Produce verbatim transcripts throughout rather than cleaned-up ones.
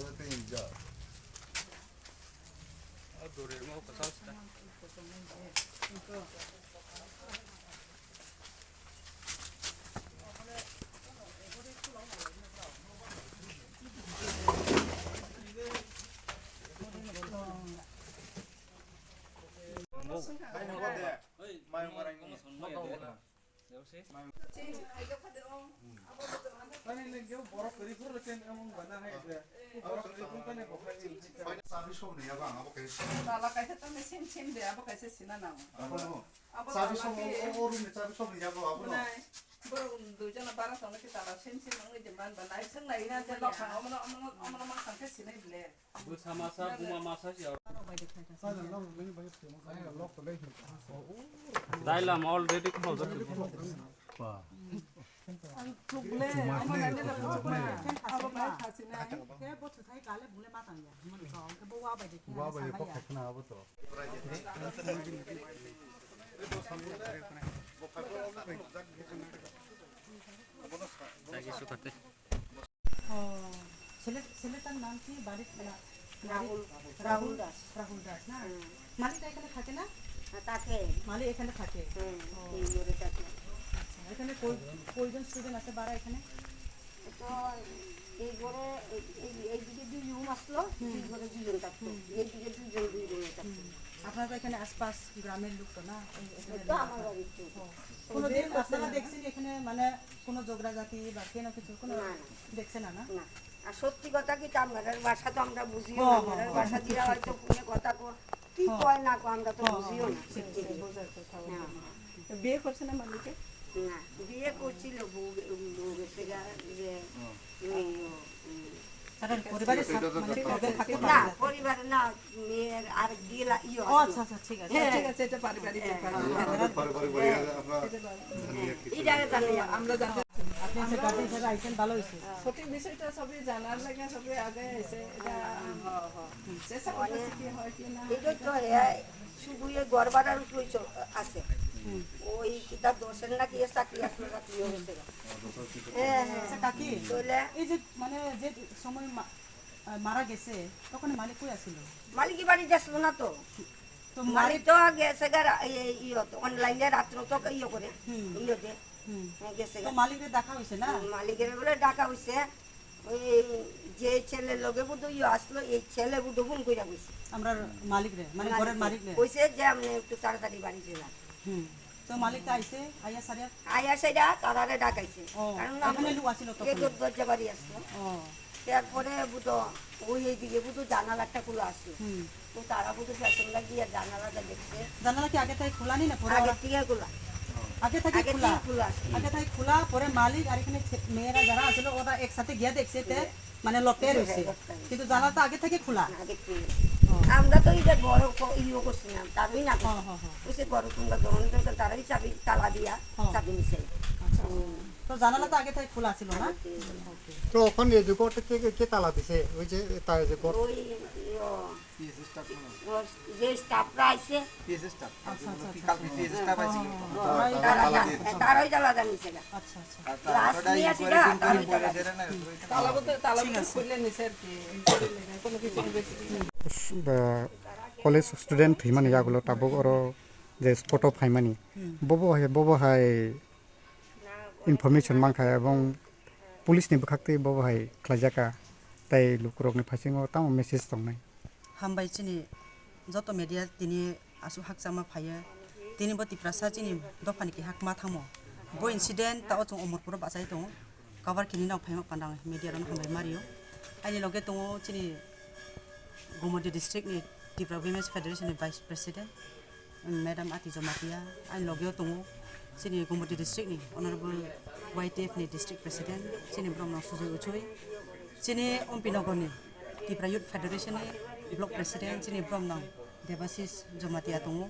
Dole te inja. Chabi song ni yago ang abo kaisa. Tala kaisa tamo sem sem de, abo kaisa sina nang. Abo no. Abo chabi tala song ke o, o room ni chabi song ni yago abo no. Nai, borok dui jona bara tong ki tala sem sem nang ni de man ba nai seng nai na de lok khang omo no, omo no, omo no ma khang ke sinai bile. Bwsa masa, buma masa si aro. Dailam already khao jatu. Ang thuklai, ang thuklai. Abo bai khasinai. Khe bo thuthai kale bule ma tangya. Himani kau, khe bo wa bai de khe. Wa bai khe kok khna abo to. Jagi sukate. ও, ছেলে, ছেলেটার নাম কি? বাড়ির না-, রাহুল, বাড়ির রাহুল দাস। রাহুল দাস, না? হুম। মালিক এখানে থাকে না? হ্যাঁ, থাকে। মালিক এখানে থাকে? হুম, ও। এই ঘরে থাকে। আচ্ছা, এখানে কই-, কয়জন স্টুডেন্ট আছে বারা এখানে? তো এই ঘরে এই, এই, এইদিকে দুই রুম আসলো, হুম। দুই ঘরে দুইজন থাকতো। হুম। এইদিকে দুইজন, দুই রুমে থাকতো। হুম। আপনারা তো এখানে আশপাশ গ্রামের লোক তো না? এই, এখানে তো লোক আমার আছে। বাড়ির তো। ও। কোনোদিন আপনারা দেখছেন এখানে মানে কোনো ঝগড়াঝাটি বা কেন কিছু কোনো না, না। দেখছে না, না? না। আর সত্যি কথা কি, তা আমরার ভাষা তো আমরা বুঝিও না, হ্যাঁ, হ্যাঁ, আমরার হ্যাঁ। ভাষা দিয়া হয়তো ফোনে কথা কো, কি হ্যাঁ। কয় না কয় আমরা তো হ্যাঁ, বুঝিও হ্যাঁ, না। ঠিক, ঠিক, বোঝার কথা। হ্যাঁ। তো বিয়ে করছে না মালিকে? না, বিয়ে করছিল, বউ, বউ গেছে গা, যে, হুম। এই, ও, হুম। কারণ পরিবারের সাথে মানে প্রবলেম থাকতে পারে না, না। পরিবারে না, মেয়ের আরেক বিয়ে লা-, ইয়ে ও, আছে। আচ্ছা, আচ্ছা, ঠিক আছে। হ্যাঁ। ঠিক আছে, এটা পারিবারিক হ্যাঁ। ব্যাপার। আমাদের পারিবারিক বাড়ি, আমরা এটা পারি-, জানি আর কি। এটা জানি, আমরা জানি। আপনি একটা গার্জেন হিসেবে আইছেন, ভালো হয়েছে। সঠিক বিষয়টা সবই জানার লাগে, সবই আগে এসে এটা, হ্যাঁ, হ্যাঁ। চেষ্টা করতেছি কি হয় কি না হয়। এটা তো, হ্যাঁ, শুধু এই ঘর ভাড়ার উপরেই চল-, আছে। হুম। ওই কিতা দোষের নাকি এ চাকরি আসলো, চাকরি হয়েছে। হ্যাঁ, হ্যাঁ। আচ্ছা, কাকি, তাহলে এই যে মানে যে সময় মা-, আহ, মারা গেছে, তখন মালিক কই আছিল? মালিক কি বাড়িতে আসলো না তো। তো মালিক মালিক তো গেছে গা রা-, এই, এই, ইয়ে তো, অনলাইনে রাত্র তো ইয়ে করে, হুম। ইয়েতে, হুম। হ্যাঁ, গেছে তো গা। মালিকরে ডাকা হইছে না? হুম, মালিকরে বলে ডাকা হইছে। ওই যে ছেলের লগে বুধ ইয়ে আসলো, এই ছেলে বুধ ফোন কইরা কইছে। আমরা মালিকরে, মানে ঘরের মালিকরে। কইছে যে আপনি একটু তাড়াতাড়ি বাড়ি চলে আসেন। হুম। তো মালিক তো আইছে, আইয়া সারিয়া? আইয়া সেটা তারারে ডাকাইছে। ও, কারণ এখানে আমরা লোক আছিল তখন? গেটর দরজা বাড়ি আসলো। ও। তারপরে বুধ ওই এইদিকে বুধ জানালাটা খোলা আসলো। হুম। তো তারা বুধ পেছন লাগিয়ে জানালাটা দেখছে। জানালা কি আগে থেকে খোলা নি না পরে আগে ওরা? থেকে খোলা। আগে থেকে আগে খোলা? থেকে খোলা আসলো। আগে থেকে খোলা, পরে মালিক আর এখানে ছে-, মেয়েরা যারা আছিল ওরা একসাথে গিয়ে দেখছে তে হ্যাঁ। মানে লটকে হ্যাঁ, রয়েছে। লটকে রয়েছে। কিন্তু জানালা তো আগে থেকে খোলা। আগে থেকে। ও। আমরা তো এটা বড় ক-, ইয়ে করছি না, তারই না করছি। হ্যাঁ, হ্যাঁ, হ্যাঁ। ওই সে বড় তোমরা দোকান থেকে তারাই চাবি তালা দিয়া হ্যাঁ। চাবি নিছে। আচ্ছা। হুম। তো জানালা তো আগে থেকে খোলা ছিল না? ওকে। তো ওখানে যে গর্ত কে, কে, কে তালা দিছে? ওই যে, তার যে গর্ত। ওই, ও, পিএস স্টাফ মনে হয়। ও, যে স্টাফরা আইছে। PS staff. আচ্ছা, আচ্ছা, আচ্ছা। কালকে পিএস স্টাফ আইছে। ও, তারা, তারা, তারাই তালা জানিছে না। আচ্ছা, আচ্ছা। আর তারা লাস্ট ওটা নিয়ে আসি ইনকোয়ারি না, টিনকোয়ারি তারাই করে তালা জানে না। তালা বলতে, তালা বলতে খুললে নিছে আর কি। কোনো কিছু investigation। Kole student thwimani yagulo tabuk oro je spot o phaimani. Hmm. Bobo hai, bobo hai information mankha ebong police ni bwkhak twi bobo hai khlaijaka, tei lukurokni phasingo tamo message tongnai. Hambai chini joto media tini aswk hakchama phaiya. Tini bo Tiprasa chini dophani keha kwma thangmo. Bo incident ta o chwng Omorpuro bachai tongo. Cover kini nok phaima pandang media rok hambai mario. Aini loge tongo chini Gumoti district ni Tipra Women's Federation ni Vice President. Madam Ati Jamatia, ani logeo tongo, chini Gumoti district ni Honorable Y T F ni district president, chini borok no Sujoi Uchoi, chini Ompi Nogor ni Tipra Youth Federation ni block president, chini borok no Debasis Jamatia tongo,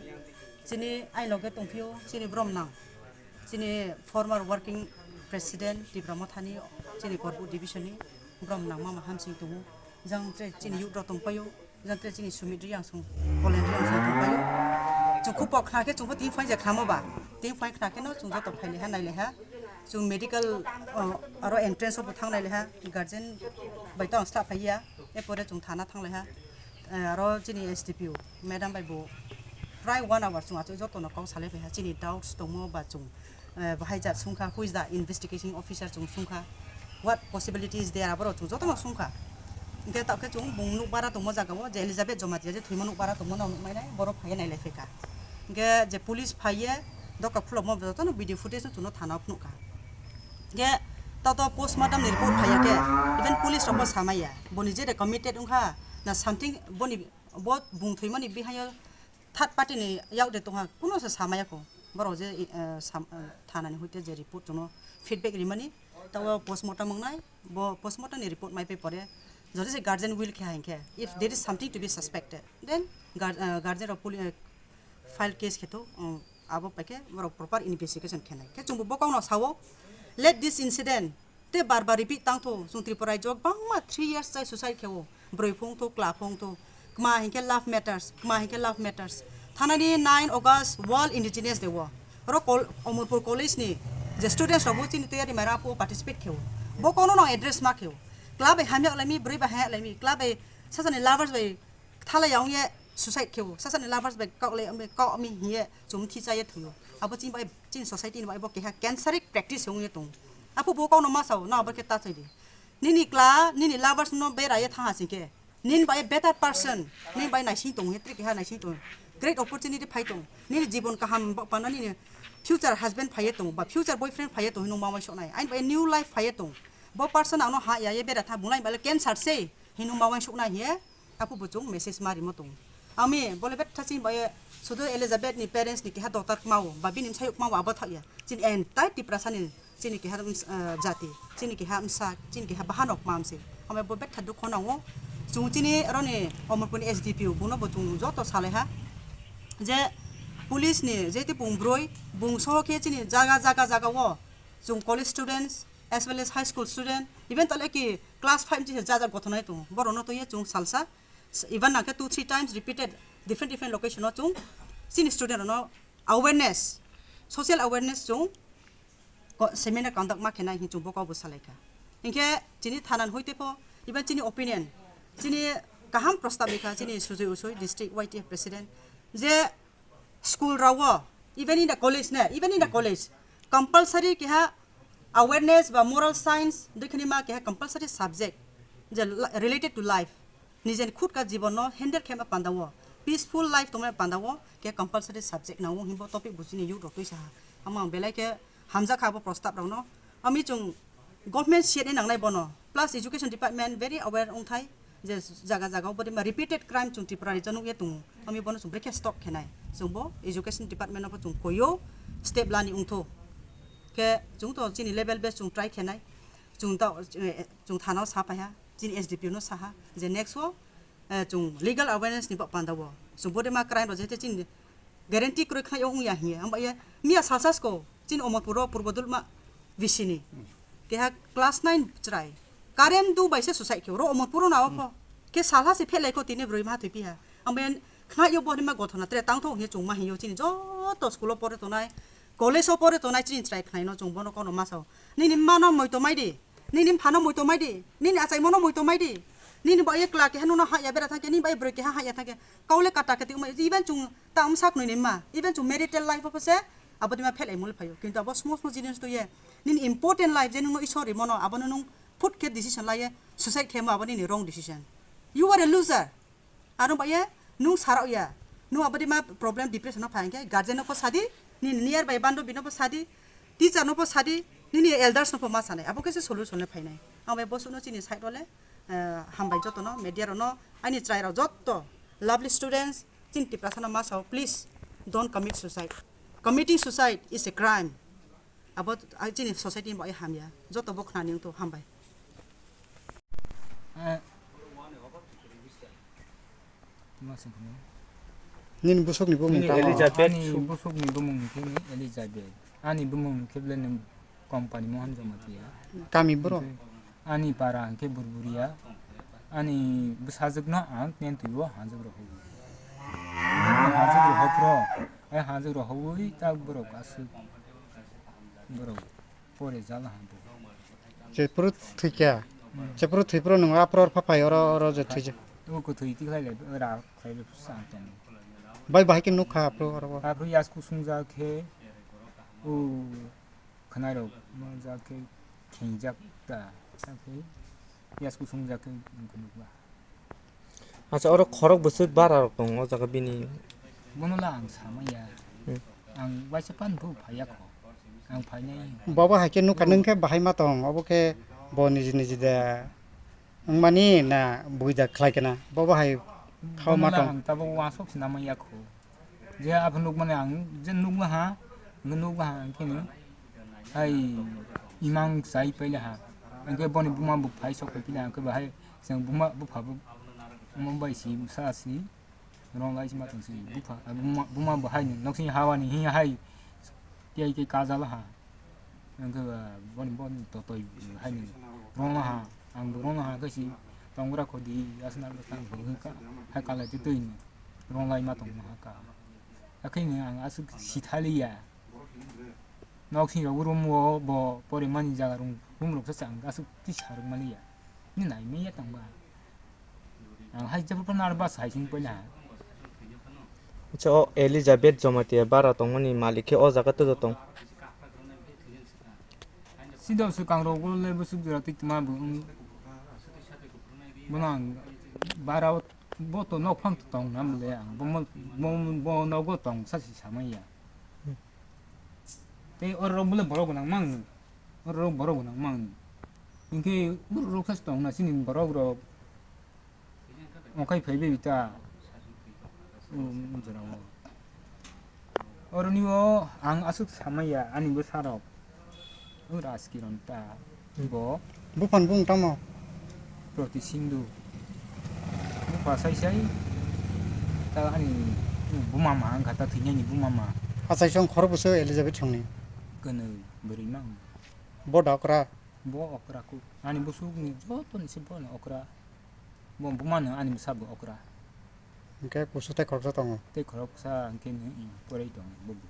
chini ani loge tongphio, chini borok no, chini former working president Tipra Mothani, chini Korbuk division ni borok no Mama Hamsing tongo, jang tre chini youth rok tongpaio. Jang tre chini Sumit Reang song, Polen Reang song tongpaio. Chwng khupo khna khe chwngbo tini phai je khlamo ba. Tini phai khna khe no chwng joto phai leha nai leha. Chwng medical, uh, aro entrance o bo thang nai leha. Guardian bai to ang sla phai ya. E pore chwng thana thang leha. Eh, aro chini S D P O madam bai bo prai one hour chwng achuk joto no kok salai phai ha. Chini doubts tongmo ba chwng eh, bahai jat sungkha, who is the investigation officer chwng sungkha, what possibility is there, aborok chwng jotono sungkha. Hwnkhe takhwlai chwng bung nukbara tongmo jagao, je Elizabeth Jamatia je thwima nukbara tongmo no nukmai nai, borok phaiya nailai phaikha. Hwnkhe je police phaiye doka khulokma jotono video footage no chwngno thana o phunukha. Hwnkhe tato postmortem ni report phaiya khe, even police rokbo samaiya, boni je de committed wngkha na something, boni bo bung thwimani bihaio third party ni yak de tongha, kuno se samaya kho. Borok je, eh, sam-, eh, thana ni hoite je report chwngno feedback rimani, tabo postmortem wngnai, bo postmortem ni report mai pe pore, jodi se guardian will khe hai khe, if there is something to be suspected, then guar-, eh, guardian rok poli-, eh, file case khe to, um, abo pai khe borok proper investigation khe nai. Khe chwngbo bo kokno sao, let this incident Tei bar bar repeat tang tho, chwng Tripura rajyo o bangma three years chai suicide khe o, bwrwi phung tho, kla phung tho, kma hinkhe love matters, kma hinkhe love matters. Thanani nine August World Indigenous Day o, oro kol-, Omorpur College ni je students rok bo chini tuiyari maira phuo participate khe o. Bo kono no address ma khe o. Kla bai hamya lai mi, bwrwi bai hamya lai mi, kla bai sasani lovers bai thalai ya wngye suicide khe o, sasani lovers bai kok lai, kok mi hiye chwng thi chaiye thwi o. Abo chini bai, chini society ni bai bo keha cancer practice wngye tong. Apo bo kokno ma sao, no abo khe ta chai di. Nini kla, nini lovers no bera ye thang ha sing khe. Nini bai better person, nini bai naising tong, hetri keha naising tong. Great opportunity phai tong. Nini jibon kaham ba, pana nini future husband phai ye tong, ba future boyfriend phai ye tong, hinung mawai sok nai. Ain bai new life phai ye tong. Bo person ano ha ya ye bera tha, bunai bai cancer se, hinung mawai sok nai ye. Apo bo chwng message ma rimo tong. Ami bole betha chini bai sudu Elizabeth ni parents ni keha daughter kma o, ba bini msayuk kma o abo thak ya. Chini entire Tiprasa ni chini keha ms-, ah, jati, chini keha msa, chini keha bahanok mamse. Amo bo betha dukho nango. Chwng chini roni Omorpur ni S D P O, bono bo chwng joto salai ha. Je police ni je te bung broi, bung soho khe chini jaga, jaga, jaga o chwng college students, as well as high school student, even tole ki class five ni ja, ja gothonai tongo. Borok no to ye chwng salsa, even nangkhe two, three times repeated, different, different location o chwng chini student rok no awareness, social awareness chwng ko-, seminar conduct ma khenai hin chwng bo kok bo salaikha. Hinkhe chini thana ni hoite pho, even chini opinion, chini kaham prostab rikha chini Sujoi Usoi, district Y T F president, je school rao, even in the college ne, even in the college, compulsory keha awareness ba moral science, dekhani ma keha compulsory subject, je la-, related to life. Nijeni khutka jibon no handle khe ma panda o, peaceful life tongma panda o, khe compulsory subject nango hinbo topic bo chini youth rok twi saha. Amo ang belai khe hamjak kha abo prostab rok no. Ami chwng government siyat ni nangnai bono, plus education department very aware wngthai je jaga jaga o bodi ma repeated crime chwng Tripura rajyo nukya tongo. Ami bono chwng brekhe stop khenai. Chwng bo education department no bo chwng koyo step lani wngtho. Khe chwng to chini level base chwng try khenai. Chwng ta, eh, chwng thana o sa paiha. Chini S D P O no saha je next o, eh, chwng legal awareness ni ba panda o chwng bode ma crime rok je te chini guarantee kwrwi khlai o wngya hiye. Amba ye miya salsa sko chini Omorpur o Purbo Dulma bisini. Keha class nine chwrai. Current do bai se suicide khe. Ro Omorpuro na o pho. Khe salha se phelai kho tini broi ma thwi piha. Ang ben khna yo bo ni ma gothona tre tang thok hing chung ma hing yo chini joto school o pore tonai. College o pore tonai chini chwrai khnaino chwng bono kono masao. Nini mano moito mai di. Nini phano moito mai di. Nini achaimono moito mai di. Nini bai kla keha nuno haya bera thangke, nini bai broi keha haya thangke. Kaule kata kati umai, even chwng ta umsak nui nima, even chwng marital life o se abo dima phelai muli phaio. Kintu abo small small jinis to ye. Nini important life je nungno Isor rimono, abono nung phut khe decision laye, suicide khemo abo nini wrong decision. You are a loser. Aro ba ye, nung sarok ya. Nung abadi ma problem depression no phai hwnkhe guardian no pho sadi, nini nearby bando bino pho sadi, teacher no pho sadi, nini elders no pho ma sanai. Abo khe se solution le phainai. Ang bai bosuno chini side role, eh, hambai joto no, media rok no, ani chwrai rok joto, lovely students, chini Tiprasa no ma sao, please don't commit suicide. Committing suicide is a crime. Abo a chini society ni bai hamya. Joto bo khnani wngto, hambai. Eh. Tuma sing kheno. Nini busuk ni bumung Nini tamo? Elizabeth Ani Suk- busuk ni bumung khe ni Elizabeth. Ani bumung khe ble ni company Mohan Jamatia. Kami bro? Ani para hwnkhe Burburia. Ani bwsajwkno ang tentwi o hajwk rohor. Hajwk rohor pro. Ai hajwk rohorwi tak borok aswk. Borok pore jala ha bo. Chepuru thwikya. Hmm. Chepuru thwipro nung aphuru phaphai oro, oro je thwija. O kwthwi tikhlai le ra khlai le sa tong. Bai bahai khe nukha aphuru oro. Aphuru yasku sungja khe o khwnai rok nukja khe khengjak ta. Yasku sungja khe nukba. Acha, oro khorok bwswk bara rok tongo o jaga bini. Bono la ang samaya. Hmm. Ang waisa pan bo phaiya kho. Ang phainai. Bobo hai khe nukha nung khe bahai ma tong, obo khe bo niji niji da wngmani na buida khlai khe na. Bobo hai khao ma tong. Bono la ang tabuk wasok sinamaya kho. Je aphuru nukmani ang je nukla ha, hwnkhe nukla ha, hwnkhe ni hai imang chai paila ha. Hwnkhe boni buma bo phai sok pai pila, hwnkhe bahai chwng buma bupha bo omo bai si bwsa si rong lai si ma tong si bupha, buma, buma bo hai ni nok sini hawa ni hi hai tei tei kajala ha. Hwnkhe ba boni, boni totoi haino rwngna ha, ang bo rwngna ha khe si tongra khodi aswk nang tang hwnkhe hai kalai twi twi ni rwnglai ma tong ha ka. Hakhe ni ang aswk sithaliya. Nok sini rok room o bo porimani jaga room, room rok sa ang aswk twi sarwk maliya. Ni nai manya tong ba. Ang hai jabra phano aro bus hai sing paina. Acha, o Elizabeth Jamatia bara tongmani malik khe o jaga tei tong. Sida swkang rok le bwswk jora twi tma bo wng. Bono ang bara o bo to nok phang tong na mole ang bo mo-, bo, bo nogo tong sa si samaya. Tei oro rok bole borok gwnang mang ni. Oro rok borok gwnang mang ni. Hinkhe borok rok sa tong na sini borok rok. Okai phai bai ta. Um, jora o. Oro ni o ang aswk samaya ani bwsa rok. O Rajkiron ta. Bo. Buphang bung tamo? Proti Sindhu. Bupha sai sai. Ta ani buma ma ang kha ta thwinani buma ma. Achai song khorok bwswk Elizabeth songni. Kwnwi bwrwi mang. Bo da okra. Bo okra ku. Ani busuk ni joto ni se bo ni okra. Bo buma no ani bwsa bo okra. Hwnkhe kusu tei khoroksa tongo. Tei khoroksa hwnkhe ni, mm, porai tongo bo bo.